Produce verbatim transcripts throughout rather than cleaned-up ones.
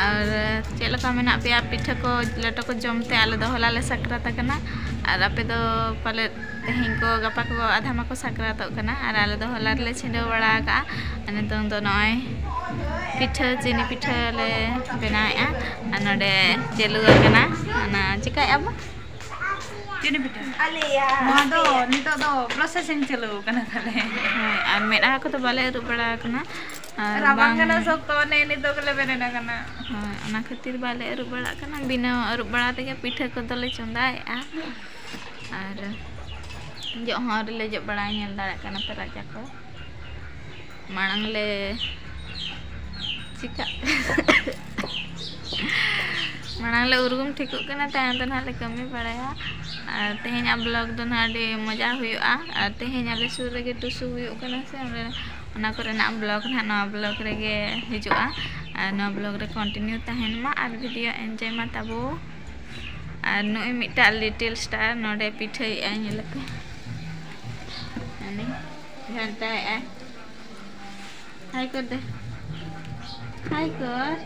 ᱟᱨ ᱪᱮᱫ ᱞᱮᱠᱟ ᱢᱮᱱᱟᱜ ᱯᱮᱭᱟ? ᱯᱤᱴᱷᱟᱹ ᱠᱚ ᱞᱮᱴᱚ ᱠᱚ ᱡᱚᱢ ᱛᱮ ᱟᱞᱮ ᱫᱚ ᱦᱚᱞᱟ ᱞᱮ ᱥᱟᱠᱨᱟᱛ ᱟᱠᱟᱱᱟ᱾ ᱟᱨ ᱟᱯᱮ ᱫᱚ ᱯᱟᱞᱮᱫ ᱛᱮᱦᱮᱧ ᱠᱚ ᱜᱟᱯᱟ ᱠᱚ ᱟᱫᱷᱟ ᱢᱟᱠᱚ ᱥᱟᱠᱨᱟᱛᱚᱜ ᱠᱟᱱᱟ᱾ ᱟᱨ ᱟᱞᱮ ᱫᱚ ᱦᱚᱞᱟ ᱨᱮᱞᱮ ᱪᱷᱤᱸᱰᱟᱹᱣ ᱵᱟᱲᱟ ᱟᱠᱟᱜᱼᱟ᱾ ᱟᱨ ᱱᱤᱛᱚᱝ ᱫᱚ ᱱᱚᱜᱼᱚᱭ ᱯᱤᱴᱷᱟᱹ, ᱪᱤᱱᱤ ᱯᱤᱴᱷᱟᱹ ᱞᱮ ᱵᱮᱱᱟᱣᱮᱫᱼᱟ᱾ ᱟᱨ ᱱᱚᱰᱮ ᱪᱟᱹᱞᱩ ᱟᱠᱟᱱᱟ, ᱚᱱᱟ ᱪᱤᱠᱟᱹᱭᱮᱫᱼᱟ ᱵᱚ? ᱪᱤᱱᱤ ᱯᱤᱴᱷᱟᱹ᱾ ᱱᱚᱣᱟ ᱫᱚ ᱱᱤᱛᱚᱜ ᱫᱚ processing ᱪᱟᱹᱞᱩ ᱟᱠᱟᱱᱟ ᱛᱟᱞᱮ᱾ ᱦᱳᱭ, ᱟᱨ ᱢᱮᱫᱦᱟ ᱠᱚᱫᱚ ᱵᱟᱞᱮ ᱟᱹᱨᱩᱵ ᱵᱟᱲᱟ ᱟᱠᱟᱱᱟ᱾ ᱟᱨ ᱨᱟᱵᱟᱝ ᱵᱟᱝ ᱠᱟᱱᱟ ᱥᱚᱠᱛᱚ, ᱚᱱᱮ ᱱᱤᱛᱚᱜ ᱜᱮᱞᱮ ᱵᱮᱨᱮᱫ ᱟᱠᱟᱱᱟ᱾ ᱦᱳᱭ, ᱚᱱᱟ ᱠᱷᱟᱹᱛᱤᱨ ᱵᱟᱞᱮ ᱟᱹᱨᱩᱵ ᱵᱟᱲᱟᱜ ᱠᱟᱱᱟ᱾ ᱵᱤᱱᱟᱹ ᱟᱹᱨᱩᱵ ᱵᱟᱲᱟ ᱛᱮᱜᱮ ᱯᱤᱴᱷᱟᱹ ᱠᱚᱫᱚᱞᱮ ᱪᱚᱸᱫᱟᱭᱮᱫᱼᱟ᱾ ᱟᱨ ᱡᱚᱜ ᱦᱚᱸ ᱟᱹᱣᱨᱤ ᱞᱮ ᱡᱚᱜ ᱵᱟᱲᱟᱭᱟ, ᱧᱮᱞ ᱫᱟᱲᱮᱭᱟᱜ ᱠᱟᱱᱟ ᱯᱮ ᱨᱟᱪᱟ ᱠᱚ᱾ ᱢᱟᱲᱟᱝ ᱞᱮ ᱪᱤᱠᱟᱹᱜ ᱢᱟᱲᱟᱝ ᱞᱮ ᱩᱨᱜᱩᱢ ᱴᱷᱤᱠᱚᱜ ᱠᱟᱱᱟ, ᱛᱟᱭᱚᱢ ᱫᱚ ᱱᱟᱦᱟᱜ ᱞᱮ ᱠᱟᱹᱢᱤ ᱵᱟᱲᱟᱭᱟ᱾ ᱟᱨ ᱛᱮᱦᱮᱧᱟᱜ vlog ᱫᱚ ᱱᱟᱦᱟᱜ ᱟᱹᱰᱤ ᱢᱚᱡᱟ ᱦᱩᱭᱩᱜᱼᱟ᱾ ᱟᱨ ᱛᱮᱦᱮᱧ ᱟᱞᱮ ᱥᱩᱨ ᱨᱮᱜᱮ ᱴᱩᱥᱩ ᱦᱩᱭᱩᱜ ᱠᱟᱱᱟ ᱥᱮ, ᱚᱸᱰᱮ, ᱚᱱᱟ ᱠᱚᱨᱮᱱᱟᱜ vlog ᱱᱟᱦᱟᱜ ᱱᱚᱣᱟ vlog ᱨᱮᱜᱮ ᱦᱤᱡᱩᱜᱼᱟ᱾ ᱟᱨ ᱱᱚᱣᱟ vlog ᱨᱮ continue ᱛᱟᱦᱮᱱ ᱢᱟ ᱟᱨ video enjoy ᱢᱟ ᱛᱟᱵᱚ᱾ ᱟᱨ ᱱᱩᱭ ᱢᱤᱫᱴᱟᱜ little star ᱱᱚᱰᱮ ᱯᱤᱴᱷᱟᱹᱭᱮᱫᱼᱟᱭ, ᱧᱮᱞ ᱯᱮ᱾ ᱦᱟᱱᱮ ᱜᱷᱟᱱᱴᱟᱭᱮᱫᱼᱟᱭ᱾ ᱦᱟᱭ ᱠᱚᱨ ᱫᱮ᱾ ᱦᱟᱭ ᱠᱚᱨ᱾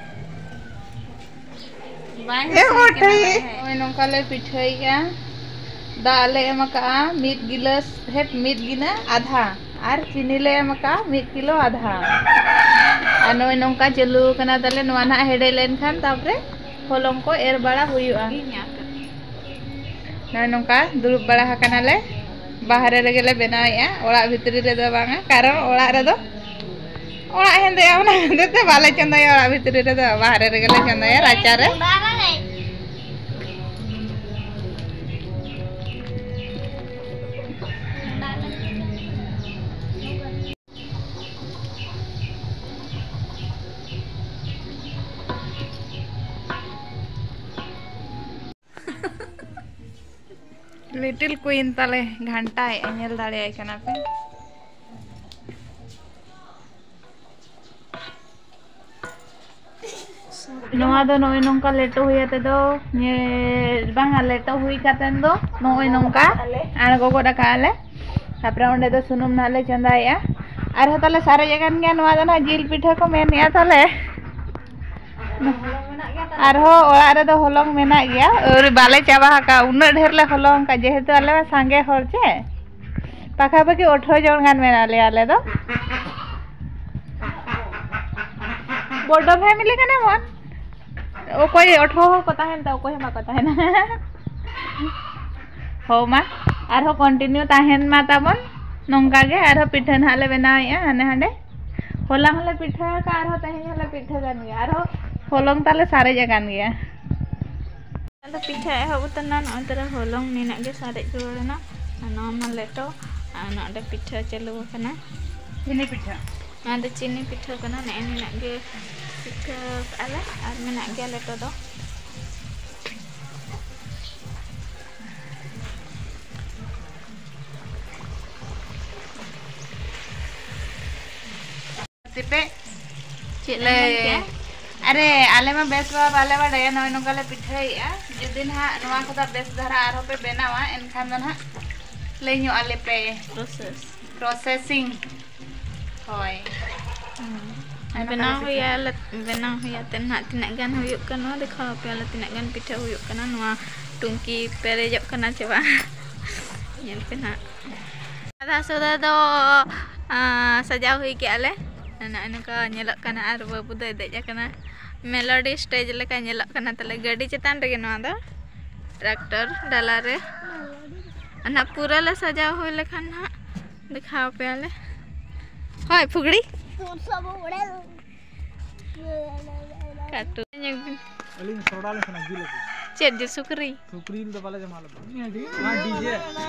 ᱵᱟᱭ ᱮ ᱦᱟᱹᱥᱩᱭ ᱠᱟᱱᱟ, ᱦᱚᱴᱮ᱾ ᱵᱟᱭ ᱦᱟᱹᱥᱩᱭ᱾ ᱱᱚᱜᱼᱚᱭ ᱱᱚᱝᱠᱟ ᱞᱮ ᱯᱤᱴᱷᱟᱹᱭᱮᱫᱼᱟ᱾ ᱫᱟᱜ ᱞᱮ ᱮᱢ ᱟᱠᱟᱫᱼᱟ ᱢᱤᱫ ᱜᱤᱞᱟᱹᱥ, ᱦᱮᱴ, ᱢᱤᱫ ᱜᱤᱱᱟᱹ ᱟᱫᱷᱟ᱾ ᱟᱨ ᱪᱤᱱᱤ ᱞᱮ ᱮᱢ ᱟᱠᱟᱫᱼᱟ ᱢᱤᱫ ᱠᱤᱞᱳ ᱟᱫᱷᱟ᱾ ᱟᱨ ᱱᱚᱜᱼᱚᱭ ᱱᱚᱝᱠᱟ ᱪᱟᱹᱞᱩ ᱟᱠᱟᱱᱟ ᱛᱟᱞᱮ᱾ ᱱᱚᱣᱟ ᱱᱟᱦᱟᱜ ᱦᱮᱰᱮᱡ ᱞᱮᱱᱠᱷᱟᱱ ᱛᱟᱨᱯᱚᱨᱮ ᱦᱚᱞᱚᱝ ᱠᱚ ᱮᱨ ᱵᱟᱲᱟ ᱦᱩᱭᱩᱜᱼᱟ᱾ ᱱᱚᱜᱼᱚᱭ ᱱᱚᱝᱠᱟ ᱫᱩᱲᱩᱵ ᱵᱟᱲᱟ ᱟᱠᱟᱱᱟᱞᱮ, ᱵᱟᱦᱨᱮ ᱨᱮᱜᱮ ᱞᱮ ᱵᱮᱱᱟᱣᱮᱫᱼᱟ, ᱚᱲᱟᱜ ᱵᱷᱤᱛᱨᱤ ᱨᱮᱫᱚ ᱵᱟᱝᱟ, ᱠᱟᱨᱚᱱ ᱚᱲᱟᱜ ᱨᱮᱫᱚ ᱚᱲᱟᱜ ᱦᱮᱸᱫᱮᱜᱼᱟ, ᱚᱱᱟ ᱦᱚᱛᱮᱡ ᱛᱮ ᱵᱟᱞᱮ ᱪᱚᱸᱫᱟᱭᱟ ᱚᱲᱟᱜ ᱵᱷᱤᱛᱨᱤ ᱨᱮᱫᱚ, ᱵᱟᱦᱨᱮ ᱨᱮᱜᱮ ᱞᱮ ᱪᱚᱸᱫᱟᱭᱟ ᱨᱟᱪᱟ ᱨᱮ᱾ Little queen ᱛᱟᱞᱮ ᱜᱷᱟᱱᱴᱟᱭᱮᱫᱼᱟ, ᱧᱮᱞ ᱫᱟᱲᱮᱭᱟᱭ ᱠᱟᱱᱟ ᱯᱮ᱾ ᱱᱚᱣᱟ ᱫᱚ ᱱᱚᱜᱼᱚᱭ ᱱᱚᱝᱠᱟ ᱞᱮᱴᱚ ᱦᱩᱭ ᱟᱛᱮ ᱫᱚ, ᱧᱮ-, ᱵᱟᱝᱟ, ᱞᱮᱴᱚ ᱦᱩᱭ ᱠᱟᱛᱮ ᱫᱚ ᱱᱚᱜᱼᱚᱭ ᱱᱚᱝᱠᱟ ᱟᱬᱜᱚ ᱜᱚᱫ ᱟᱠᱟᱫᱼᱟ ᱞᱮ᱾ ᱛᱟᱯᱚᱨᱮ ᱚᱸᱰᱮ ᱫᱚ ᱥᱩᱱᱩᱢ ᱱᱟᱦᱟᱜ ᱞᱮ ᱪᱚᱸᱫᱟᱭᱮᱫᱼᱟ᱾ ᱟᱨᱦᱚᱸ ᱛᱟᱞᱮ ᱥᱟᱨᱮᱡ ᱟᱠᱟᱱ ᱜᱮᱭᱟ, ᱱᱚᱣᱟ ᱫᱚ ᱱᱟᱦᱟᱜ ᱡᱤᱞ ᱯᱤᱴᱷᱟᱹ ᱠᱚ ᱢᱮᱱᱮᱫᱼᱟ ᱛᱟᱞᱮ᱾ ᱟᱨᱦᱚᱸ ᱚᱲᱟᱜ ᱨᱮᱫᱚ ᱦᱚᱞᱚᱝ ᱢᱮᱱᱟᱜ ᱜᱮᱭᱟ, ᱟᱹᱣᱨᱤ ᱵᱟᱞᱮ ᱪᱟᱵᱟ ᱟᱠᱟᱫ, ᱩᱱᱟᱹᱜ ᱰᱷᱮᱨ ᱞᱮ ᱦᱚᱞᱚᱝ ᱟᱠᱟᱫ, ᱡᱮᱦᱮᱛᱩ ᱟᱞᱮ ᱢᱟ ᱥᱟᱸᱜᱮ ᱦᱚᱲ ᱪᱮ, ᱯᱟᱠᱷᱟ ᱯᱟᱠᱤ ᱟᱴᱷᱨᱚ ᱡᱚᱱ ᱜᱟᱱ ᱢᱮᱱᱟᱜ ᱞᱮᱭᱟ ᱟᱞᱮ ᱫᱚ᱾ ᱵᱚᱰᱚ ᱯᱷᱮᱢᱮᱞᱤ ᱠᱟᱱᱟ ᱵᱚᱱ, ᱚᱠᱚᱭ ᱟᱴᱷᱨᱚ ᱦᱚᱲ ᱠᱚ ᱛᱟᱦᱮᱱ ᱛᱮ ᱚᱠᱚᱭ ᱦᱚᱸ ᱵᱟᱠᱚ ᱛᱟᱦᱮᱱᱟ᱾ ᱦᱳ ᱢᱟ, ᱟᱨᱦᱚᱸ ᱠᱚᱱᱴᱤᱱᱤᱭᱩ ᱛᱟᱦᱮᱱ ᱢᱟ ᱛᱟᱵᱚᱱ ᱱᱚᱝᱠᱟ ᱜᱮ, ᱟᱨᱦᱚᱸ ᱯᱤᱴᱷᱟᱹ ᱱᱟᱦᱟᱜ ᱞᱮ ᱵᱮᱱᱟᱣᱮᱫᱼᱟ ᱦᱟᱸᱰᱮ ᱦᱟᱸᱰᱮ᱾ ᱦᱚᱞᱟ ᱦᱚᱸᱞᱮ ᱯᱤᱴᱷᱟᱹ ᱟᱠᱟᱫ, ᱟᱨᱦᱚᱸ ᱛᱮᱦᱮᱧ ᱦᱚᱸᱞᱮ ᱯᱤᱴᱷᱟᱹ ᱠᱟᱱ ᱜᱮᱭᱟ, ᱟᱨᱦᱚᱸ ᱦᱚᱞᱚᱝ ᱛᱟᱞᱮ ᱥᱟᱨᱮᱡ ᱟᱠᱟᱱ ᱜᱮᱭᱟ᱾ ᱟᱫᱚ ᱯᱤᱴᱷᱟᱹ ᱮᱦᱚᱵ ᱩᱛᱟᱹᱨ ᱮᱱᱟ, ᱱᱚᱜᱼᱚᱭ ᱛᱟᱨᱟ ᱦᱚᱞᱚᱝ ᱱᱤᱱᱟᱹᱜ ᱜᱮ ᱥᱟᱨᱮᱡ ᱨᱩᱣᱟᱹᱲ ᱮᱱᱟ᱾ ᱟᱨ ᱱᱚᱣᱟ ᱢᱟ ᱞᱮᱴᱚ, ᱟᱨ ᱱᱚᱰᱮ ᱯᱤᱴᱷᱟᱹ ᱪᱟᱹᱞᱩ ᱟᱠᱟᱱᱟ᱾ ᱪᱤᱱᱤ ᱯᱤᱴᱷᱟᱹ᱾ ᱱᱚᱣᱟ ᱫᱚ ᱪᱤᱱᱤ ᱯᱤᱴᱷᱟᱹ ᱠᱟᱱᱟ, ᱱᱮᱜᱼᱮ ᱱᱤᱱᱟᱹᱜ ᱜᱮ ᱯᱤᱴᱷᱟᱹ ᱠᱟᱜᱼᱟ ᱞᱮ, ᱟᱨ ᱢᱮᱱᱟᱜ ᱜᱮᱭᱟ ᱞᱮᱴᱚ ᱫᱚ᱾ ᱛᱮᱯᱮ ᱪᱮᱫ ᱞᱟᱹᱭ ᱮᱢ ᱢᱮᱱ ᱠᱮᱜᱼᱟ? ᱟᱨᱮ, ᱟᱞᱮ ᱢᱟ ᱵᱮᱥ ᱵᱟᱵᱟ ᱵᱟᱞᱮ ᱵᱟᱰᱟᱭᱟ, ᱱᱚᱜᱼᱚᱭ ᱱᱚᱝᱠᱟ ᱞᱮ ᱯᱤᱴᱷᱟᱹᱭᱮᱫᱼᱟ᱾ ᱡᱩᱫᱤ ᱱᱟᱦᱟᱜ ᱱᱚᱣᱟ ᱠᱷᱚᱱᱟᱜ ᱵᱮᱥ ᱫᱷᱟᱨᱟ ᱟᱨᱦᱚᱸ ᱯᱮ ᱵᱮᱱᱟᱣᱟ, ᱮᱱᱠᱷᱟᱱ ᱫᱚ ᱱᱟᱦᱟᱜ ᱞᱟᱹᱭ ᱧᱚᱜ ᱟᱞᱮ ᱯᱮ᱾ ᱯᱨᱚᱥᱮᱥ᱾ ᱯᱨᱚᱥᱮᱥᱤᱝ᱾ ᱦᱳᱭ᱾ ᱦᱩᱸ᱾ ᱟᱨ ᱱᱚᱝᱠᱟ ᱵᱮᱱᱟᱣ ᱞᱮ ᱯᱤᱴᱷᱟᱹᱭᱟ᱾ ᱦᱩᱭᱩᱜᱼᱟ, ᱞᱮ-, ᱵᱮᱱᱟᱣ ᱦᱩᱭᱩᱜᱼᱟ ᱛᱮ ᱱᱟᱦᱟᱜ ᱛᱤᱱᱟᱹᱜ ᱜᱟᱱ ᱦᱩᱭᱩᱜ ᱠᱟᱱᱟ, ᱱᱚᱣᱟ ᱫᱮᱠᱷᱟᱣ ᱟᱯᱮᱭᱟᱞᱮ ᱛᱤᱱᱟᱹᱜ ᱜᱟᱱ ᱯᱤᱴᱷᱟᱹ ᱦᱩᱭᱩᱜ ᱠᱟᱱᱟ᱾ ᱱᱚᱣᱟ ᱴᱩᱝᱠᱤ ᱯᱮᱨᱮᱡᱚᱜ ᱠᱟᱱᱟ ᱪᱮ ᱵᱟᱝ? ᱧᱮᱞ ᱯᱮ ᱱᱟᱦᱟᱜ᱾ ᱟᱫᱷᱟ ᱥᱩᱫᱷᱟᱹ ᱫᱚ, ᱟᱸ, ᱥᱟᱡᱟᱣ ᱦᱩᱭ ᱠᱮᱜᱼᱟ ᱞᱮ᱾ ᱱᱚᱜᱼᱚᱭ ᱱᱚᱝᱠᱟ ᱧᱮᱞᱚᱜ ᱠᱟᱱᱟ ᱟᱨ ᱵᱟᱹᱵᱩ ᱫᱚᱭ ᱫᱮᱡ ᱟᱠᱟᱱᱟ᱾ ᱢᱮᱞᱳᱰᱤ ᱥᱴᱮᱡᱽ ᱞᱮᱠᱟ ᱧᱮᱞᱚᱜ ᱠᱟᱱᱟ ᱛᱟᱞᱮ᱾ ᱜᱟᱹᱰᱤ ᱪᱮᱛᱟᱱ ᱨᱮᱜᱮ ᱱᱚᱣᱟ ᱫᱚ, ᱴᱨᱟᱠᱴᱚᱨ ᱰᱟᱞᱟ ᱨᱮ᱾ ᱟᱨ ᱱᱟᱦᱟᱜ ᱯᱩᱨᱟᱹ ᱞᱮ ᱥᱟᱡᱟᱣ ᱦᱩᱭ ᱞᱮᱠᱷᱟᱱ ᱱᱟᱦᱟᱜ ᱫᱮᱠᱷᱟᱣ ᱟᱯᱮᱭᱟᱞᱮ᱾ ᱦᱳᱭ, ᱯᱷᱩᱜᱲᱤ᱾ ᱠᱟᱹᱴᱩ᱾ ᱟᱹᱞᱤᱧ ᱥᱚᱲᱟ ᱞᱮ ᱥᱟᱱᱟ ᱡᱤᱞ ᱟᱹᱜᱩ᱾ ᱪᱮᱫ ᱡᱤᱞ? ᱥᱩᱠᱨᱤ? ᱥᱩᱠᱨᱤ ᱡᱤᱞ ᱫᱚ ᱵᱟᱞᱮ ᱡᱚᱢᱟ ᱟᱞᱮ ᱫᱚ᱾ ᱚᱱᱟ ᱰᱤᱡᱮ,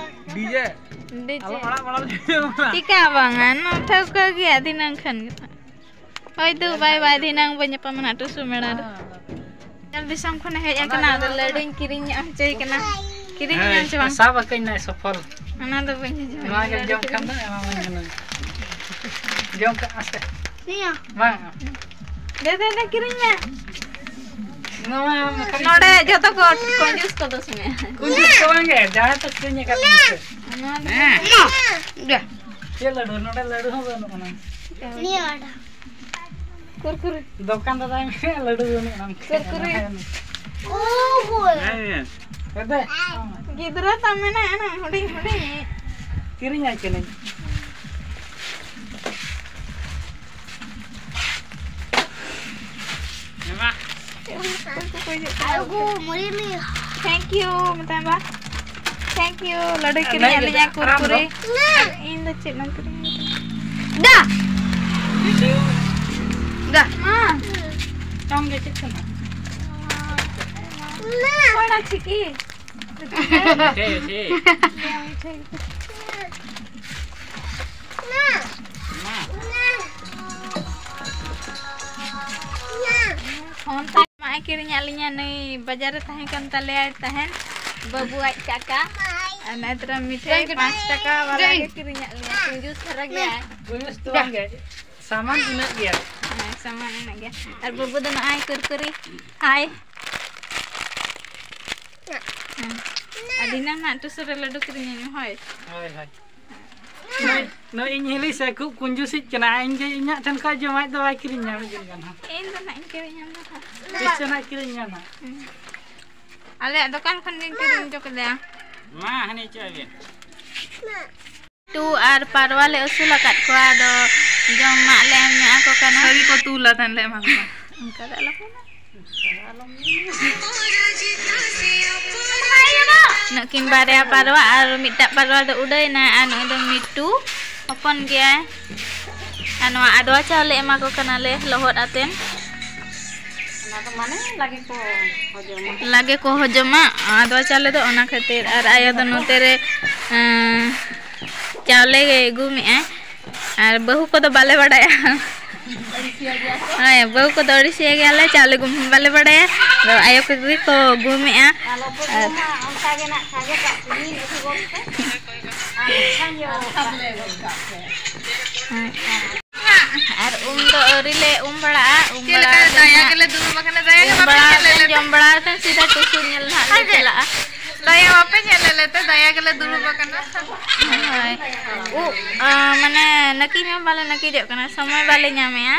ᱰᱤᱡᱮ᱾ ᱰᱤᱡᱮ᱾ ᱟᱞᱚ ᱟᱲᱟᱜ ᱵᱟᱲᱟ ᱞᱮ᱾ ᱪᱤᱠᱟ ᱵᱟᱝᱟ, ᱱᱚᱣᱟ ᱴᱷᱟᱹᱣᱠᱟᱹ ᱜᱮᱭᱟ, ᱫᱷᱤᱱᱟᱹᱝ ᱠᱷᱟᱱ ᱜᱮ ᱱᱟᱜ᱾ ᱦᱳᱭ ᱫᱩ, ᱵᱟᱭ ᱵᱟᱭ, ᱫᱷᱤᱱᱟᱹᱝ ᱵᱚᱱ ᱧᱟᱯᱟᱢᱟ ᱱᱟᱜ ᱴᱩᱥᱩ ᱢᱮᱲᱟ ᱨᱮ᱾ ᱦᱮᱸ, ᱦᱮᱸ᱾ ᱧᱮᱞ ᱫᱤᱥᱚᱢ ᱠᱷᱚᱱᱮ ᱦᱮᱡ ᱟᱠᱟᱱᱟ, ᱟᱫᱚ ᱞᱟᱹᱰᱩᱧ ᱠᱤᱨᱤᱧ ᱧᱚᱜ ᱦᱚᱪᱚᱭ ᱠᱟᱱᱟ᱾ ᱠᱤᱨᱤᱧ ᱦᱮᱸ, ᱧᱟᱢ ᱪᱮ ᱵᱟᱝ? ᱥᱟᱵ ᱟᱠᱟᱧ ᱱᱟᱭ ᱥᱚᱯᱷᱚᱞ᱾ ᱚᱱᱟ ᱫᱚ ᱵᱟᱹᱧ ᱟᱸᱡᱚᱢ ᱱᱚᱣᱟ ᱜᱮ ᱞᱟᱹᱰᱩ ᱡᱚᱢ ᱠᱷᱟᱱ ᱠᱤᱨᱤᱧ᱾ ᱫᱚ ᱮᱢᱟᱢᱟᱹᱧ ᱠᱟᱱᱟᱹᱧ᱾ ᱡᱚᱢ ᱠᱟᱜ ᱢᱮ ᱥᱮ᱾ ᱱᱤᱭᱟᱹ᱾ ᱵᱟᱝ᱾ ᱫᱮ, ᱫᱮ, ᱫᱮ, ᱠᱤᱨᱤᱧ ᱢᱮ᱾ ᱱᱚᱣᱟ ᱢᱟ ᱠᱷᱟᱹᱞᱤ ᱱᱚᱰᱮ ᱡᱚᱛᱚ ᱠᱚ ᱠᱚᱧᱡᱩᱥ ᱠᱚ ᱫᱳᱥ ᱢᱮ᱾ ᱠᱚᱧᱡᱩᱥ ᱫᱚ ᱵᱟᱝ ᱜᱮ, ᱡᱟᱦᱟᱸᱭ ᱯᱮ ᱠᱤᱨᱤᱧ ᱟᱠᱟᱫ ᱛᱤᱧ ᱯᱮ᱾ ᱱᱚᱣᱟ ᱫᱚ ᱦᱮᱸ᱾ ᱪᱮᱫ ᱞᱟᱹᱰᱩ? ᱱᱚᱰᱮ ᱞᱟᱹᱰᱩ ᱦᱚᱸ ᱵᱟᱹᱱᱩᱜ ᱟᱱᱟ᱾ ᱱᱤᱭᱟᱹ ᱟᱴᱟ᱾ ᱠᱩᱨᱠᱩᱨᱤ᱾ ᱫᱚᱠᱟᱱ ᱫᱟᱫᱟᱭ ᱢᱮᱱᱮᱫ ᱞᱟᱹᱰᱩ ᱵᱟᱹᱱᱩᱜ ᱟᱱᱟᱢ᱾ ᱠᱩᱨᱠᱩᱨᱤ᱾ ᱦᱮᱸ᱾ ᱜᱤᱫᱽᱨᱟᱹ ᱛᱟᱢ ᱢᱮᱱᱟᱭ ᱟᱱᱟ ᱦᱩᱰᱤᱧ ᱦᱩᱰᱤᱧ᱾ ᱠᱤᱨᱤᱧ ᱟᱭ ᱠᱟᱹᱱᱟᱹᱧ᱾ ᱚᱠᱚᱭ ᱠᱚᱠᱚ ᱦᱤᱡᱩᱜ ᱠᱟᱱᱟ? ᱟᱹᱜᱩ ᱢᱩᱨᱤ ᱢᱤ᱾ Thank you ᱢᱮᱛᱟᱭ ᱵᱟ᱾ Thank you, ᱞᱟᱹᱰᱩᱭ ᱠᱤᱨᱤᱧ ᱟᱫ ᱞᱤᱧᱟ, ᱟᱨᱟᱢ ᱫᱚ᱾ ᱠᱩᱨᱠᱩᱨᱤ᱾ ᱟᱨ ᱤᱧ ᱫᱚ ᱪᱮᱫ ᱮᱢ ᱠᱤᱨᱤᱧ? ᱫᱟ᱾ ᱫᱟ᱾ ᱢᱟ᱾ ᱪᱚᱝ ᱜᱮ ᱪᱮᱫ ᱠᱟᱱᱟ? ᱚᱠᱚᱭ ᱚᱱᱟ ᱪᱤᱠᱤ? ᱴᱷᱤᱠ, ᱴᱷᱤᱠ᱾ ᱢᱟ᱾ ᱯᱷᱳᱱ ᱛᱟᱭ ᱢᱟᱭ ᱠᱤᱨᱤᱧᱟᱫ ᱞᱤᱧᱟ, ᱱᱩᱭ ᱵᱟᱡᱟᱨ ᱨᱮ ᱛᱟᱦᱮᱸ ᱠᱟᱱ ᱛᱟᱞᱮᱭᱟᱭ ᱛᱟᱦᱮᱱ, ᱵᱟᱹᱵᱩ ᱟᱡ ᱠᱟᱠᱟ᱾ ᱟᱨ ᱱᱮᱛᱟᱨ ᱢᱤᱴᱷᱟᱹᱭ ᱯᱟᱸᱪ ᱴᱟᱠᱟ ᱵᱟᱞᱟ ᱜᱮ ᱠᱤᱨᱤᱧᱟᱫ ᱞᱤᱧᱟ, ᱠᱩᱧᱡᱩᱥ ᱫᱷᱟᱨᱟ ᱜᱮᱭᱟᱭ᱾ ᱠᱩᱧᱡᱩᱥ ᱫᱚ ᱵᱟᱝ ᱜᱮ, ᱥᱟᱢᱟᱱ ᱤᱱᱟᱹᱜ ᱜᱮᱭᱟ᱾ ᱦᱮᱸ, ᱥᱟᱢᱟᱱ ᱤᱱᱟᱹᱜ ᱜᱮᱭᱟ᱾ ᱟᱨ ᱵᱟᱹᱵᱩ ᱫᱚ ᱱᱚᱜᱼᱚᱭ ᱠᱩᱨᱠᱩᱨᱤ᱾ ᱦᱟᱭ᱾ ᱦᱮᱸ᱾ ᱟᱹᱰᱤ ᱱᱟᱝ ᱱᱟᱜ ᱴᱩᱥᱩ ᱨᱮ ᱞᱟᱹᱰᱩ ᱠᱤᱨᱤᱧ ᱟᱹᱧ ᱢᱮ, ᱦᱳᱭ᱾ ᱦᱳᱭ, ᱦᱳᱭ᱾ ᱱᱩᱭ, ᱱᱩᱭ ᱤᱧ ᱦᱤᱞᱤ ᱥᱮ ᱠᱷᱩᱵ ᱠᱩᱧᱡᱩᱥᱤᱡ ᱠᱟᱱᱟ᱾ ᱤᱧ ᱜᱮ ᱤᱧᱟᱹᱜ ᱴᱷᱮᱱ ᱠᱷᱚᱱ ᱡᱚᱢᱟᱜ ᱫᱚ ᱵᱟᱭ ᱠᱤᱨᱤᱧ ᱧᱟᱢ ᱤᱧ ᱠᱟᱱᱟ᱾ ᱤᱧ ᱫᱚ ᱱᱟᱜ ᱤᱧ ᱠᱤᱨᱤᱧ ᱧᱟᱢ ᱫᱟ ᱦᱟᱸᱜ᱾ ᱛᱤᱥ ᱪᱚ ᱱᱟᱜ ᱠᱤᱨᱤᱧ ᱧᱟᱢᱟ᱾ ᱦᱩᱸ᱾ ᱟᱞᱮᱭᱟᱜ ᱫᱚᱠᱟᱱ ᱠᱷᱚᱱ ᱜᱤᱧ ᱠᱤᱨᱤᱧ ᱦᱚᱪᱚ ᱠᱮᱫᱟ᱾ ᱢᱟ, ᱦᱟᱹᱱᱤ ᱪᱚᱭ ᱵᱮᱱ᱾ ᱴᱩ ᱟᱨ ᱯᱟᱨᱣᱟ ᱞᱮ ᱟᱹᱥᱩᱞ ᱟᱠᱟᱫ ᱠᱚᱣᱟ, ᱟᱫᱚ ᱡᱚᱢᱟᱜ ᱞᱮ ᱮᱢ ᱧᱚᱜ ᱟᱠᱚ ᱠᱟᱱᱟ᱾ ᱥᱟᱹᱨᱤ ᱠᱚ ᱛᱩᱞᱟ ᱛᱟᱦᱮᱱ ᱞᱮ ᱮᱢᱟ ᱠᱚᱣᱟ᱾ ᱚᱱᱠᱟ ᱫᱚ ᱟᱞᱚ ᱠᱚ ᱢᱮᱱᱟ᱾ ᱱᱩᱠᱤᱱ ᱵᱟᱨᱭᱟ ᱯᱟᱨᱣᱟ ᱟᱨ ᱢᱤᱫᱴᱟᱜ ᱯᱟᱨᱣᱟ ᱫᱚ ᱩᱰᱟᱹᱭᱮᱱᱟ ᱟᱨ ᱱᱩᱭ ᱫᱚ ᱢᱤᱴᱩ ᱦᱚᱯᱚᱱ ᱜᱮᱭᱟᱭ᱾ ᱟᱨ ᱱᱚᱣᱟ ᱟᱫᱣᱟ ᱪᱟᱣᱞᱮ ᱮᱢᱟ ᱠᱚ ᱠᱟᱱᱟᱞᱮ ᱞᱚᱦᱚᱫ ᱟᱛᱮᱱ᱾ ᱚᱱᱟ ᱫᱚ ᱢᱟᱱᱮ ᱞᱟᱜᱮ ᱠᱚ ᱦᱚᱡᱚᱢᱟ᱾ ᱞᱟᱜᱮ ᱠᱚ ᱦᱚᱡᱚᱢᱟ ᱟᱫᱣᱟ ᱪᱟᱣᱞᱮ ᱫᱚ, ᱚᱱᱟ ᱠᱷᱟᱹᱛᱤᱨ᱾ ᱟᱨ ᱟᱭᱳ ᱫᱚ ᱱᱚᱛᱮ ᱨᱮ, ᱮᱸ, ᱪᱟᱣᱞᱮ ᱜᱮ ᱜᱩᱢᱮᱜᱼᱟᱭ᱾ ᱟᱨ ᱵᱟᱹᱦᱩ ᱠᱚᱫᱚ ᱵᱟᱞᱮ ᱵᱟᱰᱟᱭᱟ᱾ ᱦᱳᱭ, ᱵᱟᱹᱦᱩ ᱠᱚᱫᱚ ᱟᱹᱲᱤᱥᱤᱭᱟᱹ ᱜᱮᱭᱟᱞᱮ, ᱪᱟᱣᱞᱮ ᱜᱩᱢ ᱦᱚᱸ ᱵᱟᱞᱮ ᱵᱟᱰᱟᱭᱟ᱾ ᱟᱫᱚ ᱟᱭᱳ ᱠᱚᱜᱮ ᱠᱚ ᱜᱩᱢᱮᱜᱼᱟ᱾ ᱟᱨ ᱚᱱᱠᱟ ᱜᱮ ᱱᱟᱜ ᱥᱟᱸᱜᱮ ᱠᱟᱜ ᱯᱮ, ᱢᱤᱫ ᱟᱹᱜᱩ ᱜᱚᱫ ᱯᱮ᱾ ᱟᱨ ᱥᱟᱸᱜᱮ ᱜᱚᱫ ᱠᱟᱜ ᱯᱮ᱾ ᱦᱮᱸ᱾ ᱟᱨ ᱩᱢ ᱫᱚ ᱟᱹᱣᱨᱤ ᱞᱮ ᱩᱢ ᱵᱟᱲᱟᱜᱼᱟ, ᱩᱢ ᱪᱮᱫ ᱞᱮᱠᱟ ᱵᱟᱲᱟ ᱫᱟᱭᱟ ᱠᱟᱛᱮ ᱜᱮᱞᱮ ᱫᱩᱲᱩᱵ ᱟᱠᱟᱱᱟ, ᱫᱟᱭᱟ ᱜᱮ ᱩᱢ ᱵᱟᱯᱮ ᱵᱟᱲᱟ ᱧᱮᱞ ᱠᱟᱛᱮ ᱞᱮᱫ ᱞᱮ᱾ ᱡᱚᱢ ᱵᱟᱲᱟ ᱠᱟᱛᱮ ᱥᱤᱫᱷᱟ ᱴᱩᱥᱩ ᱧᱮᱞ ᱱᱟᱦᱟᱜ ᱞᱮ ᱪᱟᱞᱟᱜᱼᱟ᱾ ᱫᱟᱭᱟ ᱵᱟᱯᱮ ᱧᱮᱞ ᱞᱮᱫ ᱞᱮᱛᱮ ᱫᱟᱭᱟ ᱜᱮᱞᱮ ᱫᱩᱲᱩᱵ ᱟᱠᱟᱱᱟ᱾ ᱦᱳᱭ᱾ ᱩᱵ, ᱟ, ᱢᱟᱱᱮ ᱱᱟᱹᱠᱤᱡ ᱦᱚᱸ ᱵᱟᱞᱮ ᱱᱟᱹᱠᱤᱡᱚᱜ ᱠᱟᱱᱟ, ᱥᱚᱢᱚᱭ ᱵᱟᱞᱮ ᱧᱟᱢᱮᱜᱼᱟ᱾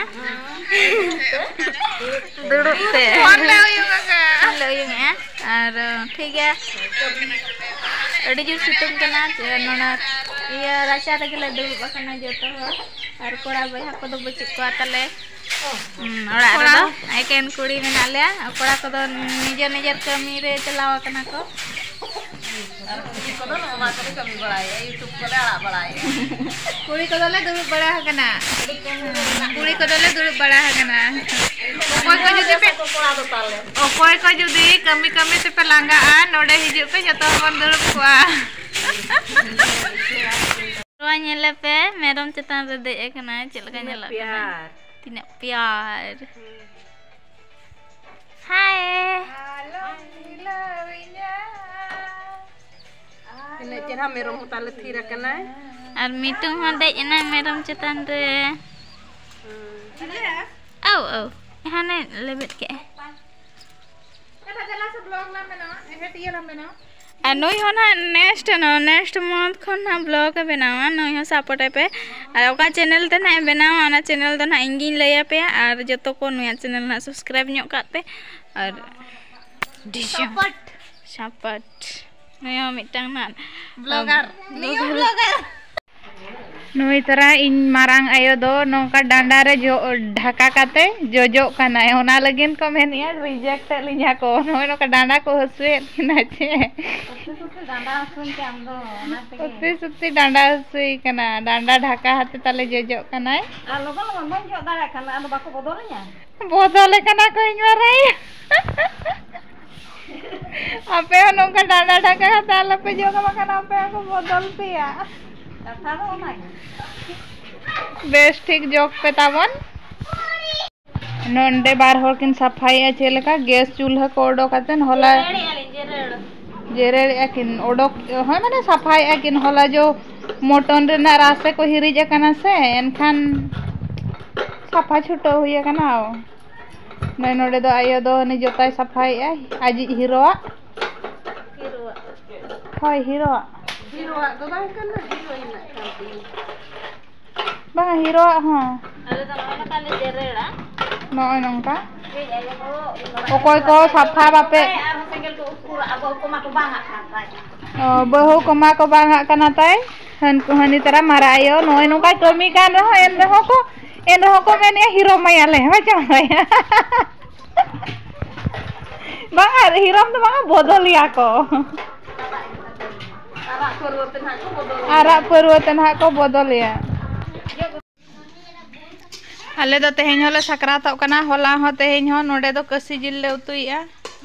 ᱫᱩᱲᱩᱵ ᱛᱮ᱾ ᱯᱷᱳᱱ ᱞᱮ ᱩᱭᱩᱝ ᱟᱠᱟᱫᱼᱟ᱾ ᱯᱷᱳᱱ ᱞᱮ ᱩᱭᱩᱝᱮᱜᱼᱟ᱾ ᱟᱨ ᱴᱷᱤᱠ ᱜᱮᱭᱟ, ᱟᱹᱰᱤ ᱡᱳᱨ ᱥᱤᱛᱩᱝ ᱠᱟᱱᱟ᱾ ᱱᱚᱰᱮ ᱤᱭᱟᱹ ᱨᱟᱪᱟ ᱨᱮᱜᱮ ᱞᱮ ᱫᱩᱲᱩᱵ ᱟᱠᱟᱱᱟ ᱡᱚᱛᱚ ᱦᱚᱲ᱾ ᱟᱨ ᱠᱚᱲᱟ ᱵᱚᱭᱦᱟ ᱠᱚᱫᱚ ᱵᱟᱹᱪᱩᱜ ᱠᱚᱣᱟ ᱛᱟᱞᱮ᱾ ᱦᱩᱸ, ᱚᱲᱟᱜ ᱠᱚᱲᱟ ᱨᱮᱫᱚ ᱮᱠᱮᱱ ᱠᱩᱲᱤ ᱢᱮᱱᱟᱜ ᱞᱮᱭᱟ᱾ ᱠᱚᱲᱟ ᱠᱚᱫᱚ ᱱᱤᱡᱮᱨ ᱱᱤᱡᱮᱨ ᱠᱟᱹᱢᱤ ᱨᱮ ᱪᱟᱞᱟᱣ ᱟᱠᱟᱱᱟ ᱠᱚ᱾ ᱟᱨ ᱠᱩᱲᱤ ᱠᱚᱫᱚ ᱱᱚᱜᱼᱚ ᱱᱚᱣᱟ ᱠᱚᱞᱮ ᱠᱟᱹᱢᱤ ᱵᱟᱲᱟᱭᱮᱫᱼᱟ, YouTube ᱠᱚᱞᱮ ᱟᱲᱟᱜ ᱵᱟᱲᱟᱭᱮᱫᱼᱟ᱾ ᱠᱩᱲᱤ ᱠᱚᱫᱚᱞᱮ ᱫᱩᱲᱩᱵ ᱵᱟᱲᱟ ᱟᱠᱟᱱᱟ᱾ ᱠᱩᱲᱤ ᱠᱚᱫᱚᱞᱮ ᱫᱩᱲᱩᱵ ᱵᱟᱲᱟ ᱟᱠᱟᱱᱟ᱾ ᱚᱠᱚᱭ ᱠᱚ ᱡᱩᱫᱤ ᱯᱮ, ᱠᱚᱲᱟ ᱫᱚ ᱛᱟᱞᱮ᱾ ᱚᱠᱚᱭ ᱠᱚ ᱡᱩᱫᱤ ᱠᱟᱹᱢᱤ ᱠᱟᱹᱢᱤ ᱛᱮᱯᱮ ᱞᱟᱸᱜᱟᱜᱼᱟ, ᱱᱚᱰᱮ ᱦᱤᱡᱩᱜ ᱯᱮ, ᱡᱚᱛᱚ ᱦᱚᱲ ᱵᱚᱱ ᱫᱩᱲᱩᱵ ᱠᱚᱜᱼᱟ᱾ ᱱᱚᱣᱟ ᱧᱮᱞᱮ ᱯᱮ, ᱢᱮᱨᱚᱢ ᱪᱮᱛᱟᱱ ᱨᱮ ᱫᱮᱡ ᱟᱠᱟᱱᱟᱭ, ᱪᱮᱫ ᱞᱮᱠᱟ ᱛᱤᱱᱟᱹᱜ ᱧᱮᱞᱚᱜ ᱠᱟᱱᱟ? ᱯᱮᱭᱟᱨ᱾ ᱛᱤᱱᱟᱹᱜ ᱯᱮᱭᱟᱨ᱾ ᱦᱩᱸ᱾ ᱦᱟᱭ᱾ ᱟᱞᱚᱢ ᱦᱤᱞᱟᱹᱣᱤᱧᱟ᱾ ᱛᱤᱱᱟᱹᱜ ᱪᱮᱦᱨᱟ ᱢᱮᱨᱚᱢ ᱦᱚᱸ ᱛᱟᱞᱮ ᱛᱷᱤᱨ ᱟᱠᱟᱱᱟᱭ᱾ ᱟᱨ ᱢᱤᱴᱩ ᱦᱚᱸ ᱫᱮᱡ ᱮᱱᱟᱭ ᱢᱮᱨᱚᱢ ᱪᱮᱛᱟᱱ ᱨᱮ᱾ ᱦᱩᱸ᱾ ᱟᱣ, ᱟᱣ᱾ ᱦᱟᱱᱮ ᱞᱮᱵᱮᱫ ᱠᱮᱜᱼᱟᱭ᱾ ᱟᱨ ᱱᱩᱭ ᱦᱚᱸ ᱱᱟᱦᱟᱜ next, next month ᱠᱷᱚᱱ ᱱᱟᱦᱟᱜ vlog ᱮ ᱵᱮᱱᱟᱣᱟ᱾ ᱱᱩᱭ ᱦᱚᱸ support ᱟᱭ ᱯᱮ᱾ ᱟᱨ ᱚᱠᱟ channel ᱛᱮ ᱱᱟᱦᱟᱜ ᱮ ᱵᱮᱱᱟᱣᱟ, ᱚᱱᱟ channel ᱫᱚ ᱱᱟᱦᱟᱜ ᱤᱧ ᱜᱤᱧ ᱞᱟᱹᱭ ᱟᱯᱮᱭᱟ᱾ ᱟᱨ ᱡᱚᱛᱚ ᱠᱚ ᱱᱩᱭᱟᱜ channel ᱱᱟᱦᱟᱜ subscribe ᱧᱚᱜ ᱠᱟᱜ ᱯᱮ᱾ ᱟᱨ ᱰᱤᱥᱚ support᱾ Support᱾ ᱱᱩᱭ ᱦᱚᱸ ᱢᱤᱫᱴᱟᱝ ᱱᱟᱦᱟᱜ vlogger᱾ ᱱᱩᱭ ᱦᱚᱸ vlogger᱾ ᱱᱩᱭ ᱛᱟᱨᱟ ᱤᱧ ᱢᱟᱨᱟᱝ ᱟᱭᱳ ᱫᱚ ᱱᱚᱝᱠᱟ ᱰᱟᱸᱰᱟ ᱨᱮ ᱡᱚ-, ᱰᱷᱟᱠᱟ ᱠᱟᱛᱮ ᱡᱚᱡᱚᱜ ᱠᱟᱱᱟᱭ᱾ ᱚᱱᱟ ᱞᱟᱹᱜᱤᱫ ᱠᱚ ᱢᱮᱱᱮᱫᱼᱟ, reject ᱮᱫ ᱞᱤᱧᱟ ᱠᱚ᱾ ᱱᱚᱜᱼᱚᱭ ᱱᱚᱝᱠᱟ ᱰᱟᱸᱰᱟ ᱠᱚ ᱦᱟᱹᱥᱩᱭᱮᱫ ᱠᱤᱱᱟ ᱪᱮ? ᱥᱚᱛᱛᱤ ᱥᱚᱛᱛᱤ ᱰᱟᱸᱰᱟ ᱦᱟᱹᱥᱩᱭᱮᱱ ᱛᱮ ᱟᱢ ᱫᱚ, ᱚᱱᱟ ᱛᱮᱜᱮ᱾ ᱥᱚᱛᱛᱤ ᱥᱚᱛᱛᱤ ᱰᱟᱸᱰᱟ ᱦᱟᱹᱥᱩᱭᱮ ᱠᱟᱱᱟ᱾ ᱰᱟᱸᱰᱟ ᱰᱷᱟᱠᱟ ᱦᱟᱛᱮ ᱛᱟᱞᱮ ᱡᱚᱡᱚᱜ ᱠᱟᱱᱟᱭ᱾ ᱟᱨ ᱞᱚᱜᱚᱱ ᱞᱚᱜᱚᱱ ᱵᱟᱹᱧ ᱡᱚᱜ ᱫᱟᱲᱮᱭᱟᱜ ᱠᱷᱟᱱ, ᱟᱫᱚ ᱵᱟᱠᱚ ᱵᱚᱫᱚᱞᱤᱧᱟ? ᱵᱚᱫᱚᱞᱮ ᱠᱟᱱᱟ ᱠᱚ ᱤᱧ ᱢᱟᱨᱟᱝ ᱟᱭᱳ᱾ ᱟᱯᱮ ᱦᱚᱸ ᱱᱚᱝᱠᱟ ᱰᱟᱸᱰᱟ ᱰᱷᱟᱠᱟ ᱠᱟᱛᱮ ᱟᱞᱚᱯᱮ ᱡᱚᱜᱟ, ᱵᱟᱠᱷᱟᱱ ᱟᱯᱮ ᱦᱚᱸᱠᱚ ᱵᱚᱫᱚᱞ ᱯᱮᱭᱟ᱾ ᱠᱟᱛᱷᱟ ᱫᱚ ᱚᱱᱟᱜᱮ᱾ ᱵᱮᱥ ᱴᱷᱤᱠ ᱡᱚᱜ ᱯᱮ ᱛᱟᱵᱚᱱ᱾ ᱱᱚᱸᱰᱮ ᱵᱟᱨ ᱦᱚᱲ ᱠᱤᱱ ᱥᱟᱯᱷᱟᱭᱮᱫᱼᱟ, ᱪᱮᱫ ᱞᱮᱠᱟ ᱜᱮᱥ ᱪᱩᱞᱦᱟᱹ ᱠᱚ ᱚᱰᱚᱠ ᱠᱟᱛᱮ ᱦᱚᱞᱟ ᱡᱮᱨᱮᱲᱮᱫᱼᱟ ᱞᱤᱧ, ᱡᱮᱨᱮᱲ᱾ ᱡᱮᱨᱮᱲᱮᱫᱼᱟ ᱠᱤᱱ, ᱚᱰᱚᱠ, ᱦᱳᱭ, ᱢᱟᱱᱮ ᱥᱟᱯᱷᱟᱭᱮᱫᱼᱟ ᱠᱤᱱ᱾ ᱦᱚᱞᱟ ᱡᱚ mutton ᱨᱮᱱᱟᱜ ᱨᱟᱥᱮ ᱠᱚ ᱦᱤᱨᱤᱡ ᱟᱠᱟᱱᱟ ᱥᱮ, ᱮᱱᱠᱷᱟᱱ ᱥᱟᱯᱷᱟ ᱪᱷᱩᱴᱟᱹᱣ ᱦᱩᱭ ᱟᱠᱟᱱᱟ᱾ ᱱᱚᱜᱼᱚᱭ ᱱᱚᱸᱰᱮ ᱫᱚ ᱟᱭᱳ ᱫᱚ ᱩᱱᱤ ᱡᱚᱛᱟᱭ ᱥᱟᱯᱷᱟᱭᱮᱫᱼᱟᱭ, ᱟᱡᱤᱡ ᱦᱤᱨᱳᱣᱟᱜ᱾ ᱦᱤᱨᱳᱣᱟᱜ᱾ ᱦᱳᱭ, ᱦᱤᱨᱳᱣᱟᱜ᱾ ᱦᱤᱨᱳᱣᱟᱜ ᱫᱚ ᱵᱟᱝ ᱠᱟᱱᱟ, ᱦᱤᱨᱳᱭᱤᱱᱟᱜ ᱠᱟᱱ ᱛᱤᱧᱟ᱾ ᱵᱟᱝᱟ, ᱦᱤᱨᱳᱣᱟᱜ ᱦᱚᱸ᱾ ᱟᱞᱮ ᱫᱚ ᱱᱚᱜᱼᱚᱭ ᱱᱚᱝᱠᱟ ᱞᱮ ᱡᱮᱨᱮᱲᱟ᱾ ᱱᱚᱜᱼᱚᱭ ᱱᱚᱝᱠᱟ᱾ ᱠᱟᱹᱡ ᱟᱭᱳ ᱠᱚ ᱚᱠᱚᱭ ᱠᱚ ᱥᱟᱯᱷᱟ ᱵᱟᱯᱮ ᱟᱨᱦᱚᱸ ᱥᱮᱸᱜᱮᱞ ᱠᱚ ᱩᱥᱠᱩᱨᱟ, ᱟᱵᱚ ᱠᱚ ᱢᱟ ᱠᱚ ᱵᱟᱝ ᱟᱜ ᱠᱟᱱ ᱛᱟᱭ᱾ ᱚ, ᱵᱟᱹᱦᱩ ᱠᱚᱢᱟ ᱠᱚ ᱵᱟᱝ ᱟᱜ ᱠᱟᱱᱟ ᱛᱟᱭ᱾ ᱦᱟᱹᱱ-, ᱦᱟᱹᱱᱤ ᱛᱟᱨᱟ ᱢᱟᱨᱟ ᱟᱭᱳ ᱱᱚᱜᱼᱚᱭ ᱱᱚᱝᱠᱟᱭ ᱠᱟᱹᱢᱤ ᱠᱟᱱ ᱨᱮᱦᱚᱸ, ᱮᱱ ᱨᱮᱦᱚᱸ ᱠᱚ, ᱮᱱ ᱨᱮᱦᱚᱸ ᱠᱚ ᱢᱮᱱᱮᱜᱼᱟ, "ᱦᱤᱨᱳ ᱢᱟᱭᱟᱞᱮ, ᱦᱳᱭ ᱪᱮ ᱵᱟᱝ?" ᱵᱟᱝᱟ, ᱦᱤᱨᱳᱢ ᱫᱚ ᱵᱟᱝᱟ, ᱵᱚᱫᱚᱞᱮᱭᱟ ᱠᱚ᱾ ᱟᱨᱟᱜ ᱯᱟᱹᱨᱣᱟᱹ ᱛᱮ ᱱᱟᱦᱟᱜ ᱠᱚ ᱵᱚᱫᱚᱞᱮᱭᱟ᱾ ᱟᱨᱟᱜ ᱯᱟᱹᱨᱣᱟᱹ ᱛᱮ ᱱᱟᱦᱟᱜ ᱠᱚ ᱵᱚᱫᱚᱞᱮᱭᱟ᱾ ᱟᱞᱮ ᱫᱚ ᱛᱮᱦᱮᱧ ᱦᱚᱸᱞᱮ ᱥᱟᱠᱨᱟᱛᱚᱜ ᱠᱟᱱᱟ, ᱦᱚᱞᱟ ᱦᱚᱸ ᱛᱮᱦᱮᱧ ᱦᱚᱸ᱾ ᱱᱚᱰᱮ ᱫᱚ ᱠᱟᱹᱥᱤ ᱡᱤᱞ ᱞᱮ ᱩᱛᱩᱭᱮᱜᱼᱟ᱾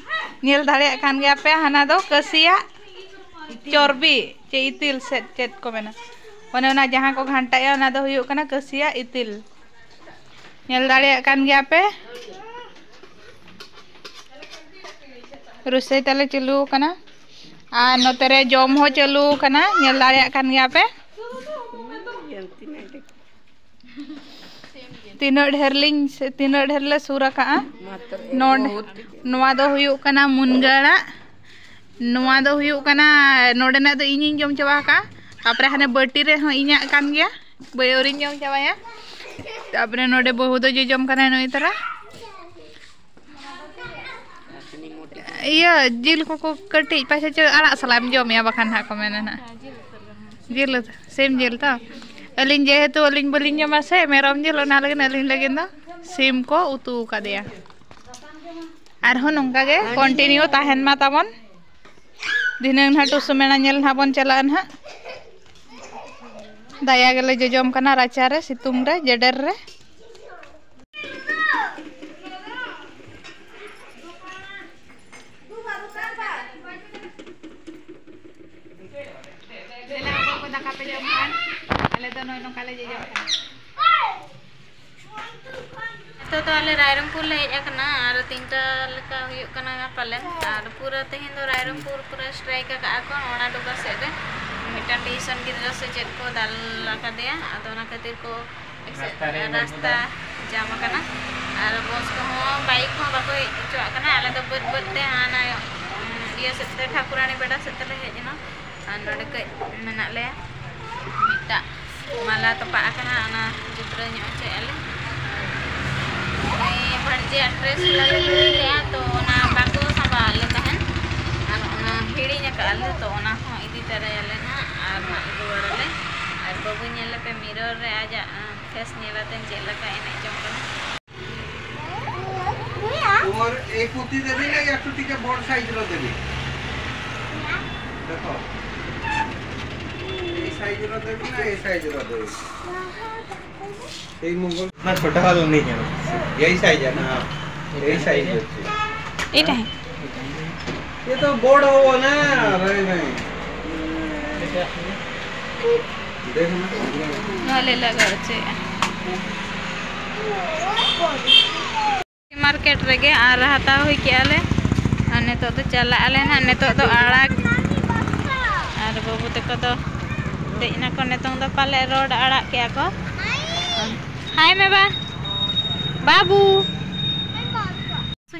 ᱧᱮᱞ ᱫᱟᱲᱮᱭᱟᱜ ᱠᱟᱱ ᱜᱮᱭᱟ ᱯᱮ, ᱦᱟᱱᱟ ᱫᱚ ᱠᱟᱹᱥᱤᱭᱟᱜ ᱪᱚᱨᱵᱤ ᱪᱮ ᱤᱛᱤᱞ ᱥᱮ ᱪᱮᱫ ᱠᱚ ᱢᱮᱱᱟ, ᱚᱱᱮ ᱚᱱᱟ ᱡᱟᱦᱟᱸ ᱠᱚ ᱜᱷᱟᱱᱴᱟᱭᱟ, ᱚᱱᱟ ᱫᱚ ᱦᱩᱭᱩᱜ ᱠᱟᱱᱟ ᱠᱟᱹᱥᱤᱭᱟᱜ ᱤᱛᱤᱞ᱾ ᱧᱮᱞ ᱫᱟᱲᱮᱭᱟᱜ ᱠᱟᱱ ᱜᱮᱭᱟ ᱯᱮ, ᱨᱳᱥᱮᱭ ᱛᱟᱞᱮ ᱪᱟᱹᱞᱩ ᱟᱠᱟᱱᱟ᱾ ᱟᱨ ᱱᱚᱛᱮ ᱨᱮ ᱡᱚᱢ ᱦᱚᱸ ᱪᱟᱹᱞᱩ ᱟᱠᱟᱱᱟ, ᱧᱮᱞ ᱫᱟᱲᱮᱭᱟᱜ ᱠᱟᱱ ᱜᱮᱭᱟ ᱯᱮ᱾ ᱛᱤᱱᱟᱹᱜ ᱰᱷᱮᱨ ᱞᱤᱧ, ᱛᱤᱱᱟᱹᱜ ᱰᱷᱮᱨ ᱞᱮ ᱥᱩᱨ ᱟᱠᱟᱜᱼᱟ᱾ ᱱᱚᱰ-, ᱱᱚᱣᱟ ᱫᱚ ᱦᱩᱭᱩᱜ ᱠᱟᱱᱟ ᱢᱩᱱᱜᱟᱹ ᱟᱲᱟᱜ᱾ ᱱᱚᱣᱟ ᱫᱚ ᱦᱩᱭᱩᱜ ᱠᱟᱱᱟ, ᱱᱚᱰᱮᱱᱟᱜ ᱫᱚ ᱤᱧᱤᱧ ᱡᱚᱢ ᱪᱟᱵᱟ ᱟᱠᱟᱜᱼᱟ᱾ ᱛᱟᱯᱚᱨᱮ ᱦᱟᱱᱮ ᱵᱟᱹᱴᱤ ᱨᱮᱦᱚᱸ ᱤᱧᱟᱹᱜ ᱠᱟᱱ ᱜᱮᱭᱟ, ᱵᱟᱹᱭ ᱟᱹᱣᱨᱤᱧ ᱡᱚᱢ ᱪᱟᱵᱟᱭᱟ᱾ ᱛᱟᱯᱚᱨᱮ ᱱᱚᱰᱮ ᱵᱟᱹᱦᱩ ᱫᱚ ᱡᱚᱡᱚᱢ ᱠᱟᱱᱟᱭ ᱱᱩᱭ ᱛᱟᱨᱟ᱾ ᱤᱭᱟᱹ, ᱡᱤᱞ ᱠᱚᱠᱚ ᱠᱟᱹᱴᱤᱡ ᱯᱟᱪᱷᱮ ᱪᱚ ᱟᱲᱟᱜ ᱥᱟᱞᱟᱜ ᱮᱢ ᱡᱚᱢᱮᱭᱟ, ᱵᱟᱠᱷᱟᱱ ᱦᱟᱸᱜ ᱠᱚ ᱢᱮᱱᱟ ᱱᱟᱦᱟᱜ᱾ ᱡᱤᱞ ᱩᱛᱩ, ᱥᱤᱢ ᱡᱤᱞ ᱛᱚ᱾ ᱟᱹᱞᱤᱧ ᱡᱮᱦᱮᱛᱩ ᱟᱹᱞᱤᱧ ᱵᱟᱹᱞᱤᱧ ᱡᱚᱢᱟ ᱥᱮ ᱢᱮᱨᱚᱢ ᱡᱤᱞ, ᱚᱱᱟ ᱞᱟᱹᱜᱤᱫ ᱟᱹᱞᱤᱧ ᱞᱟᱹᱜᱤᱫ ᱫᱚ ᱥᱤᱢ ᱠᱚ ᱩᱛᱩ ᱟᱠᱟᱫᱮᱭᱟ᱾ ᱟᱨᱦᱚᱸ ᱱᱚᱝᱠᱟ ᱜᱮ continue ᱛᱟᱦᱮᱱ ᱢᱟ ᱛᱟᱵᱚᱱ᱾ ᱫᱷᱤᱱᱟᱹᱝ ᱱᱟᱦᱟᱜ ᱴᱩᱥᱩ ᱢᱮᱞᱟ ᱧᱮᱞ ᱱᱟᱦᱟᱜ ᱵᱚᱱ ᱪᱟᱞᱟᱜᱼᱟ ᱱᱟᱦᱟᱜ᱾ ᱫᱟᱭᱟ ᱜᱮᱞᱮ ᱡᱚᱡᱚᱢ ᱠᱟᱱᱟ ᱨᱟᱪᱟ ᱨᱮ, ᱥᱤᱛᱩᱝ ᱨᱮ, ᱡᱮᱰᱮᱨ ᱨᱮ᱾ ᱫᱮᱞᱟ ᱚᱠᱚᱭ ᱠᱚ ᱫᱟᱠᱟ ᱯᱮ ᱡᱚᱢ ᱠᱷᱟᱱ, ᱟᱞᱮ ᱫᱚ ᱱᱚᱜᱼᱚᱭ ᱱᱚᱝᱠᱟ ᱞᱮ ᱡᱚᱡᱚᱢ ᱠᱟᱱᱟ᱾ ᱱᱤᱛᱚᱜ ᱫᱚ ᱟᱞᱮ ᱨᱟᱭᱨᱚᱝᱯᱩᱨ ᱞᱮ ᱦᱮᱡ ᱟᱠᱟᱱᱟ ᱟᱨ ᱛᱤᱱᱴᱟ ᱞᱮᱠᱟ ᱦᱩᱭᱩᱜ ᱠᱟᱱᱟ ᱯᱟᱞᱮᱱ᱾ ᱟᱨ ᱯᱩᱨᱟᱹ ᱛᱮᱦᱮᱧ ᱫᱚ ᱨᱟᱭᱨᱚᱝᱯᱩᱨ ᱯᱩᱨᱟᱹ strike ᱟᱠᱟᱫᱼᱟ ᱠᱚ ᱚᱱᱟ ᱰᱚᱵᱟ ᱥᱮᱫ ᱨᱮ᱾ ᱢᱤᱫᱴᱟᱝ tuition ᱜᱤᱫᱽᱨᱟᱹ ᱥᱮ ᱪᱮᱫ ᱠᱚ ᱫᱟᱞ ᱟᱠᱟᱫᱮᱭᱟ, ᱟᱫᱚ ᱚᱱᱟ ᱠᱷᱟᱹᱛᱤᱨ ᱠᱚ ᱨᱟᱥᱛᱟ ᱨᱮ ᱨᱟᱥᱛᱟ ᱡᱟᱢ ᱟᱠᱟᱱᱟ᱾ ᱟᱨ ᱵᱚᱥ ᱠᱚᱦᱚᱸ, ᱵᱟᱭᱤᱠ ᱠᱚᱦᱚᱸ ᱵᱟᱠᱚ ᱦᱮᱡ ᱦᱚᱪᱚᱣᱟᱜ ᱠᱟᱱᱟ᱾ ᱟᱞᱮ ᱫᱚ ᱵᱟᱹᱫᱽ ᱵᱟᱹᱫᱽ ᱛᱮ ᱦᱟᱱᱟ, ᱩᱸ, ᱤᱭᱟᱹ ᱥᱮᱫ ᱛᱮ, ᱴᱷᱟᱠᱩᱨᱟᱹᱱᱤ ᱵᱮᱰᱟ ᱥᱮᱫ ᱛᱮᱞᱮ ᱦᱮᱡ ᱮᱱᱟ᱾ ᱟᱨ ᱱᱚᱰᱮ ᱠᱟᱹᱡ ᱢᱮᱱᱟᱜ ᱞᱮᱭᱟ, ᱢᱤᱫᱴᱟᱜ ᱢᱟᱞᱟ ᱛᱚᱯᱟᱜ ᱟᱠᱟᱱᱟ, ᱚᱱᱟ ᱡᱩᱛᱨᱟᱹᱣ ᱧᱚᱜ ᱦᱚᱪᱚᱭᱮᱫᱼᱟ ᱞᱮ᱾ ᱱᱩᱭ ᱵᱷᱟᱹᱲᱡᱤᱭᱟᱜ dress ᱦᱚᱞᱟ ᱞᱮ ᱠᱤᱨᱤᱧ ᱞᱮᱫᱼᱟ, ᱛᱚ ᱚᱱᱟ ᱵᱟᱠᱚ ᱥᱟᱸᱵᱟᱣᱟᱫ ᱞᱮ ᱛᱟᱦᱮᱱ, ᱟᱨ ᱚᱱᱟ ᱦᱤᱲᱤᱧ ᱟᱠᱟᱫᱼᱟ ᱞᱮ, ᱛᱚ ᱚᱱᱟ ᱦᱚᱸ ᱤᱫᱤ ᱛᱟᱨᱟᱭᱟᱞᱮ ᱱᱟᱦᱟᱜ ᱟᱨ ᱱᱟᱦᱟᱜ ᱨᱩᱣᱟᱹᱲᱟᱞᱮ᱾ ᱟᱨ ᱵᱟᱹᱵᱩ ᱧᱮᱞ ᱞᱮᱯᱮ, mirror ᱨᱮ ᱟᱡᱟᱜ face ᱧᱮᱞ ᱟᱛᱮ ᱪᱮᱫ ᱞᱮᱠᱟ ᱮᱱᱮᱡ ᱡᱚᱝ ᱠᱟᱱᱟ᱾ তোমার এই পুঁতি দেবি না একটু টিকে বড় সাইজ র দেবি? দেখো, এই সাইজ র দেবি না এই সাইজ র দেবি? এই মঙ্গল না, ছোট হল নেই কেন? এই সাইজ না, এই সাইজ হচ্ছে। এটা। ये तो বড় হবো না। ভাই, ভাই। দেখো না। ᱱᱚᱣᱟ ᱞᱮ ᱞᱟᱜᱟᱣ ᱦᱚᱪᱚᱭᱮᱫᱼᱟ᱾ Market ᱨᱮᱜᱮ ᱟᱨ ᱦᱟᱛᱟᱣ ᱦᱩᱭ ᱠᱮᱜᱼᱟ ᱞᱮ᱾ ᱟᱨ ᱱᱤᱛᱚᱜ ᱫᱚ ᱪᱟᱞᱟᱜ ᱟᱞᱮ ᱱᱟᱦᱟᱜ, ᱱᱤᱛᱚᱜ ᱫᱚ ᱟᱲᱟᱜ᱾ ᱟᱨ ᱵᱟᱹᱵᱩ ᱛᱟᱠᱚ ᱫᱚ ᱫᱮᱡ ᱮᱱᱟᱠᱚ, ᱱᱤᱛᱚᱝ ᱫᱚ ᱯᱟᱞᱮ road ᱟᱲᱟᱜ ᱠᱮᱜᱼᱟ ᱠᱚ᱾ Hi ᱢᱮ ᱵᱟ, ᱵᱟᱹᱵᱩ᱾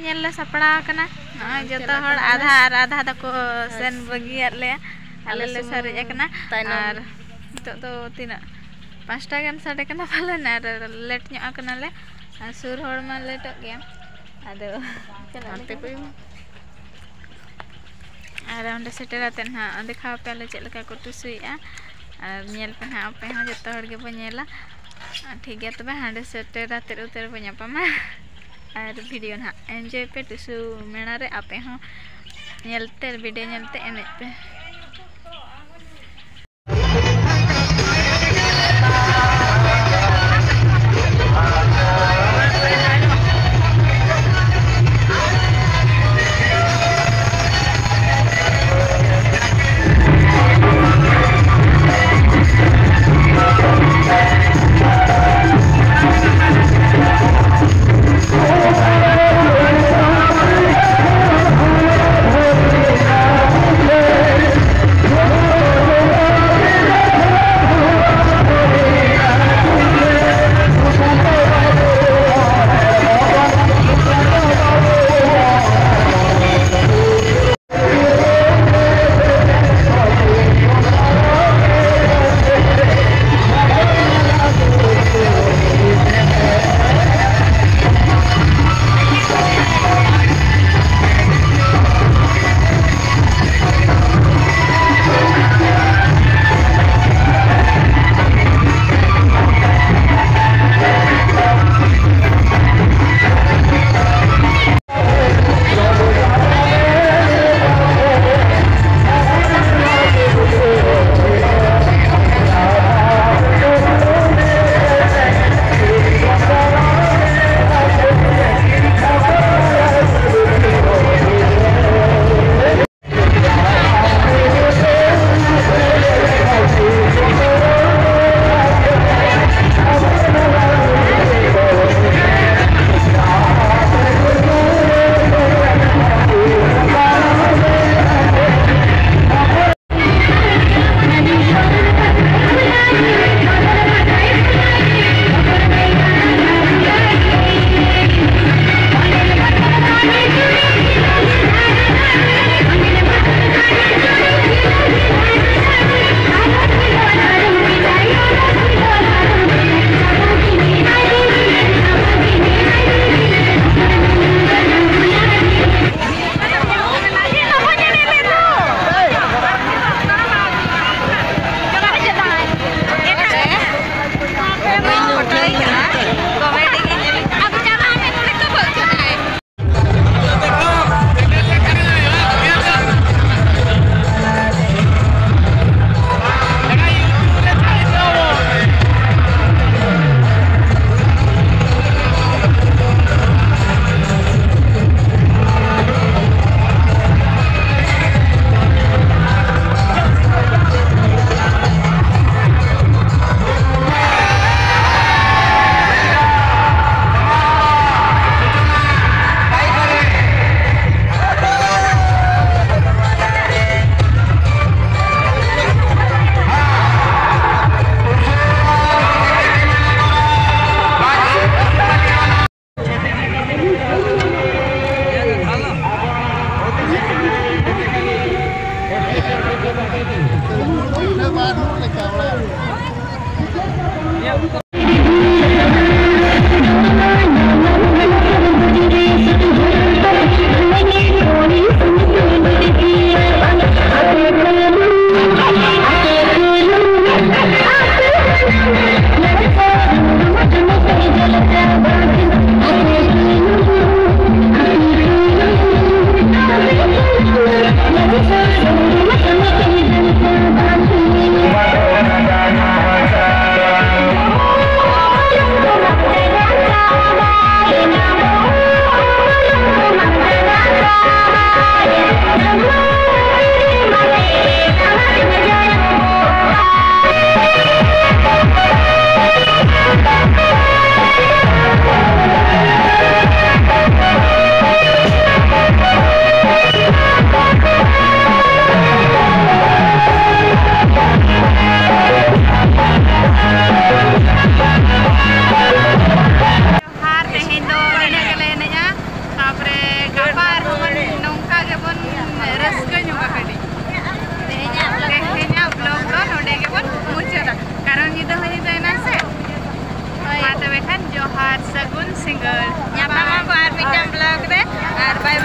ᱧᱮᱞ ᱞᱮ ᱥᱟᱯᱲᱟᱣ ᱟᱠᱟᱱᱟ᱾ ᱱᱚᱜᱼᱚᱭ ᱡᱚᱛᱚ ᱦᱚᱲ ᱟᱫᱷᱟ ᱟᱨ ᱟᱫᱷᱟ ᱫᱚᱠᱚ ᱥᱮᱱ ᱵᱟᱹᱜᱤᱭᱟᱫ ᱞᱮᱭᱟ᱾ ᱟᱞᱮ ᱞᱮ ᱥᱟᱨᱮᱡ ᱟᱠᱟᱱᱟ᱾ ᱟᱨ ᱱᱤᱛᱚᱜ ᱫᱚ ᱛᱤᱱᱟᱹᱜ, ᱯᱟᱸᱪᱴᱟ ᱜᱟᱱ ᱥᱟᱰᱮ ᱠᱟᱱᱟ ᱯᱟᱞᱮᱱ, ᱟᱨ late ᱧᱚᱜ ᱟᱠᱟᱱᱟᱞᱮ᱾ ᱟᱨ ᱥᱩᱨ ᱦᱚᱲ ᱢᱟ lateᱚᱜ ᱜᱮᱭᱟ᱾ ᱟᱫᱚ ᱚᱱᱛᱮ ᱠᱚ ᱟᱨ ᱚᱸᱰᱮ ᱥᱮᱴᱮᱨ ᱠᱟᱛᱮᱫ ᱱᱟᱦᱟᱜ ᱫᱮᱠᱷᱟᱣ ᱟᱯᱮᱭᱟᱞᱮ ᱪᱮᱫ ᱞᱮᱠᱟ ᱠᱚ ᱴᱩᱥᱩᱭᱮᱫᱼᱟ᱾ ᱟᱨ ᱧᱮᱞ ᱯᱮ ᱱᱟᱦᱟᱜ, ᱟᱯᱮ ᱦᱚᱸ ᱡᱚᱛᱚ ᱦᱚᱲ ᱜᱮᱵᱚ ᱧᱮᱞᱟ᱾ ᱟᱨ ᱴᱷᱤᱠ ᱜᱮᱭᱟ ᱛᱚᱵᱮ, ᱦᱟᱸᱰᱮ ᱥᱮᱴᱮᱨ ᱠᱟᱛᱮᱫ ᱩᱛᱟᱹᱨ ᱵᱚ ᱧᱟᱯᱟᱢᱟ᱾ ᱟᱨ video ᱱᱟᱦᱟᱜ enjoy ᱯᱮ, ᱴᱩᱥᱩ ᱢᱮᱞᱟ ᱨᱮ ᱟᱯᱮ ᱦᱚᱸ ᱧᱮᱞ ᱛᱮ, video ᱧᱮᱞ ᱛᱮ ᱮᱱᱮᱡ ᱯᱮ᱾ ᱥᱟᱹᱜᱩᱱ ᱥᱤᱸᱜᱟᱹᱲ᱾ ᱧᱟᱯᱟᱢ ᱟᱵᱚ ᱟᱨ ᱢᱤᱫᱴᱟᱝ vlog ᱨᱮ᱾ ᱟᱨ bye